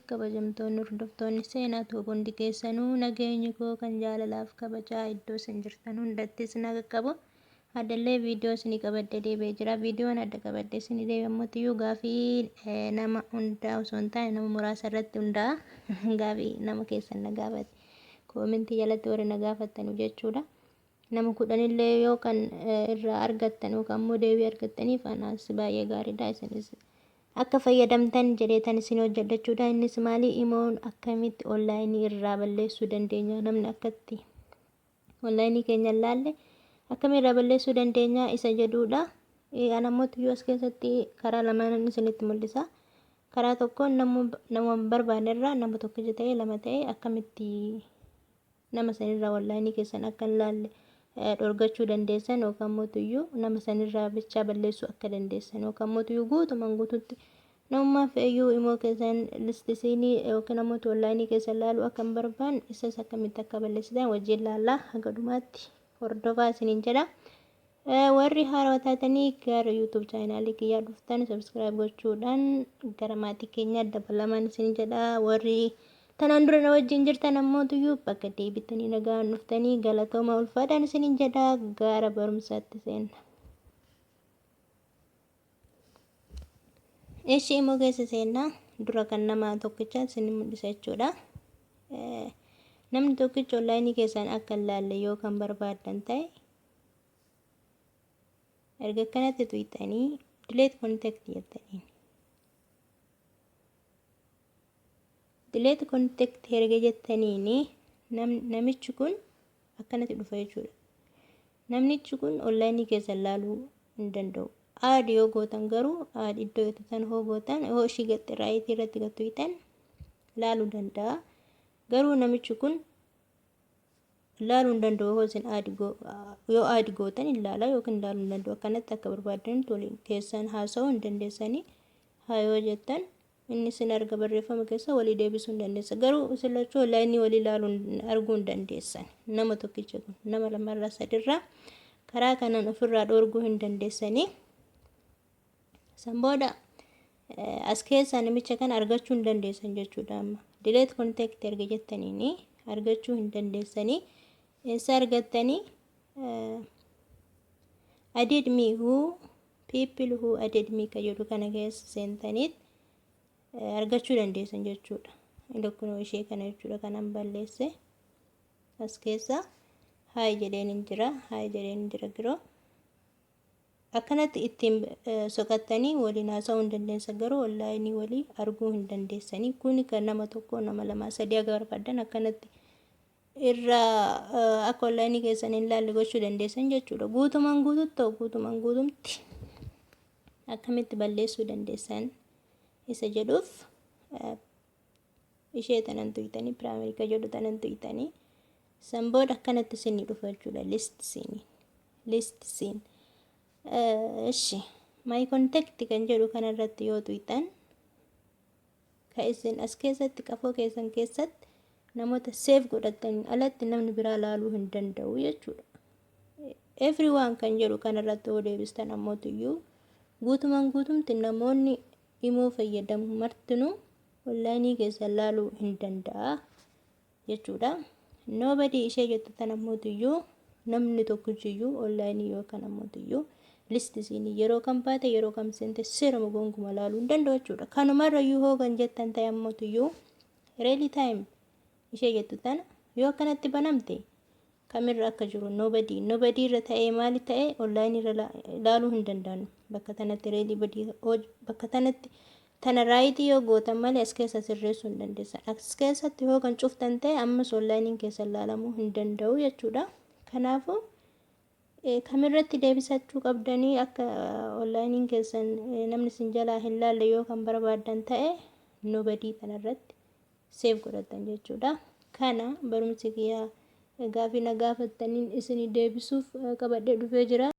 Kabajamtoonni hordoftoonni Seenaa Tube hundi keessanuu nageenyi koo kan jaalalaaf kabajaa iddoo isin jirtan hundatti isin haa qaqqabu. Addallee viidiyoo isinii qabadde deebi'ee jira. Viidiyoon adda qabadde isinii deebi'e ammoo gaafii nama hundaa osoo hin taane nama muraasa irratti hundaa'a. Gaafii nama keessan na gaafate. Koomentii jalatti warri na gaafattanu jechuudha. Nama kudhanillee yoo kan irraa argattan yookaan immoo deebii argattaniif anaas baay'ee gaariidha. Isinis akka fayyadamtan jedheetan isin hojjedha jechuudha. Innis maali imoon akkamitti onlaayinii irraa balleessuu dandeenya, namni akkatti onlaayinii keenya laalle akkamiin irraa balleessuu dandeenya isa jedhuudha. An ammoo tuyyuu as keessatti karaa lamaanan isinitti mul'isa. Karaa tokkoon nama barbaanne irraa nama tokkicha ta'e lama ta'e akkamitti nama sanirraa onlaayinii keessan akka hin laalle dhorgachuu dandeessan yookaan mootuyyuu nama sanirraa bichaa balleessuu akka dandeessan yookaan mootuyyuu guutumaan guututti namummaa fe'eyyuu imoo keessan listisiinii yookiin ammoo onlaayinii keessan laaluu akka hin barbaanne isas akkamitti akka balleessitan wajjin laallaa haga dhumaatti hordofaa isiniin jedha. Warri haarawaa taatanii gara YouTube chaanaalii kiyyaa dhuftan subscribe gochuudhaan gara maatii keenyaa dabalamaan isin jedha. Warri tanaan dura na wajjin jirtan ammoo tuyyuu bakka deebitanii nagaan dhuftanii galatooma ulfaadhaan isiniin jedha, gara barumsaatti seenna. Ishi immoo keessa seenna, dura kan nama tokkicha isin mul'isa jechuudha. Namni tokkichi onlaayinii keessan akka hin laalle yoo kan barbaaddan ta'e, erga akkanatti tuyxanii delete contact jettaniin, delete contact erga jettaniin, namichi kun akkanatti dhufa jechuudha. Namnichi kun onlaayinii keessan laaluu hin danda'u. Add yoo gootan garuu, add iddoo itti hoo gootan, yoo ishii gatte right irratti gatuyxan laaluu danda'a. Garuu namichi kun laaluu hin danda'u. Yoo isin add yoo add gootan hin laala yookiin laaluu hin danda'u. Akkanatti akka barbaadanitti waliin keessan haasa'uu hin dandeessanii. Haa yoo jettan inni isin arga, barreeffama keessa walii deebisuu hin dandeessa. Garuu isin lachuu onlaayinii walii laaluu arguu hin dandeessan. Nama tokkicha kun nama lamarraa sadirraa karaa kanaan ofirraa dhoorguu hin dandeessanii. San booda as keessaa namicha kana argachuu hin dandeessan jechuudha amma. Delete contact erga jettaniini argachuu hin dandeessanii. Eessa argattanii? Added me who people who added me ka jedhu kana keessa seentaniit argachuu dandeessan jechuudha. Kunoo ishee kana jechuudha kanan balleesse. As keessa hi jedheen hin jira, hi jedheen hin jira giroo. Akkanatti ittiin soqattanii waliin haasa'uu hin dandeessan, garuu onlaayinii walii arguu hin dandeessanii. Kuni kan nama tokko, nama lama, sadii akka barbaadan akkanatti irraa akka onlaayinii keessan hin laalle gochuu dandeessan jechuudha. Guutumaan guututti ta'u guutumaan guutumti akkamitti balleessuu dandeessan isa jedhuuf, ishee tanan tuytanii, primary ka jedhu tanan tuytanii, san booda akkanatti isinii dhufa jechuudha. List seen, list seen. Ishi my contact kan jedhu kanarratti yoo tuytan, ka isin as keessatti qafoo keessan keessatti namoota save godhataniin alatti namni biraa laaluu hin danda'u jechuudha. Everyone kan jedhu kanarratti yoo deebistan ammootuyyuu guutumaan guutumti namoonni imoo fayyadamu martinuu onlaayinii keessan laaluu hin danda'a jechuudha. Nobody ishee jettu tan ammootuyyuu namni tokkichiyyuu onlaayinii yookaan ammootuyyuu list seen yeroo kam baate, yeroo kam seente seerama gonkumaa laaluu hin danda'u jechuudha. Kanumarrayyuu hoo kan jettan ta'e ammootuyyuu real time ishee jettu tana yoo akkanatti banamte, kamirra akka jiru nobody, nobody irra ta'ee maali ta'e onlaayinii irra laaluu hin danda'an. Bakka tanatti real bakka tanatti tana right yoo gootan malee as keessa sirreessuu hin dandeessan. As keessatti yoo kan cuftan ta'e ammas onlaayiniin keessa laalamuu hin danda'u jechuudha. Kanaafuu kamirratti deebisachuu qabdanii akka onlaayiniin keessan namni isin jalaa hin laalle yoo kan barbaaddan ta'e, nobody kanarratti save godhatan jechuudha. Kana barumsi kiyyaa gaafii na gaafattaniin isinii deebisuuf qabadhee dhufee jira.